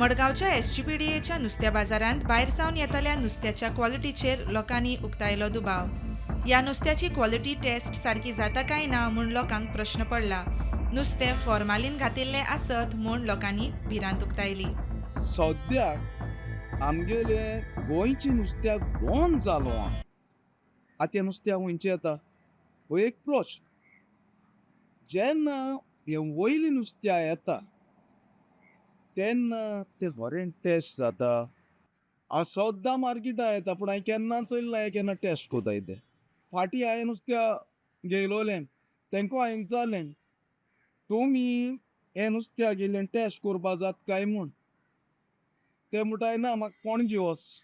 मडगांवच्या एसजीपीडीएच्या नुस्त्या बाजारांत भायर सावन येतल्या नुस्त्याच्या क्वॉलिटीचेर लोकांनी उक्तायलो दुबाव. ह्या नुस्त्याची क्वॉलिटी टेस्ट सारकी जाता काय ना म्हूण लोकांक प्रश्न पडला. नुस्तें फॉर्मालीन घातिल्लें आसत म्हूण लोकांनी भिरांत उक्तायली. सद्याक आमगेले गोंयची नुस्त्याक बंद जालो आहा. आतां नुस्त्याक खंयचें येता हो एक प्रश्न. जेन्ना हें वयलें नुस्त्या येता तेन्ना तें खरें टेस्ट जाता. हांव सद्दां मार्केटां येता, पूण हांवें केन्ना चोयलें ना, केन्ना टेस्ट कोताय तें. फाटीं हांवें नुस्त्या घेयलोलें, तेंको हांवें विचारलें, तुमी हें नुस्त्या घेयलें टेस्ट करपा जात काय म्हूण. ते म्हणटाय, ना, म्हाका पणजे वच.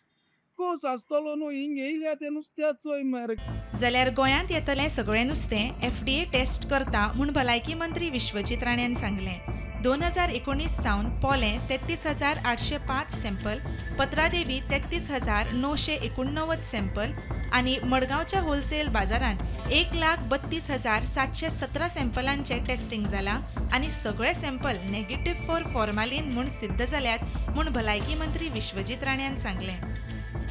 कोस आसतलो न्हू, हिंग येयल्या तें नुस्त्या चोय मरे. जाल्यार गोंयांत येतलें सगळें नुस्तें एफडीए टेस्ट करता म्हूण भलायकी मंत्री विश्वजीत राणेन सांगलें. 2019 सावन पोलें 33,805 सॅम्पल, पत्रादेवी 33,989 सॅम्पल आनी मडगांवच्या होलसेल बाजारांत 1,32,717 सॅम्पलांचें टेस्टिंग जालां आनी सगळे सॅम्पल नेगेटीव्ह फॉर फॉर्मालीन म्हूण सिद्ध जाल्यात म्हूण भलायकी मंत्री विश्वजीत राण्यान सांगलें.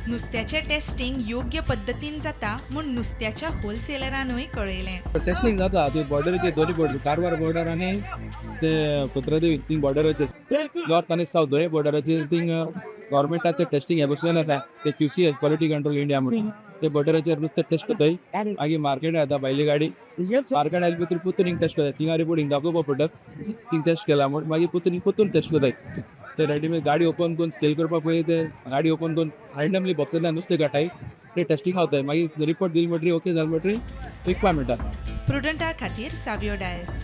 नुस्त्याचें टेस्टिंग योग्य पद्दतीन जाता म्हूण नुस्त्याच्या होलसेलरानूय कळयलें. टेस्टिंग जाता ते बॉर्डरीचेर, दोनूय बॉर्डर, कारवार बॉर्डर आनी ते पत्रादेवी, थिंग बॉर्डराचेर, नॉर्थ आनी सावथ दोनूय बॉर्डराचेर थिंग गव्हर्मेंटाचे टेस्टिंग हें बसलेलें आसा ते QCS, quality control India म्हणून. ते बॉर्डराचेर नुस्तें टेस्ट करताय. मागीर मार्केट येता भायली गाडी. मार्केट आयली भितर पुतून टेस्ट करता. थिंगा रिपोर्ट दाखोवपा पडटा थिंग टेस्ट केला म्हूण. मागीर पुतून पुतून टेस्ट करताय ते रेडीमेड. गाडी ओपन करून सेल करपा पयलीं ते गाडी ओपन करून रँडमली बॉक्सांतल्यान नुस्तें काडटाय, ते टेस्टिंग खावताय. मागीर रिपोर्ट दिली म्हणटरी, ओके जालें म्हणटरी विकपा मेळटा. प्रुडंटा खातीर सावियो डायस.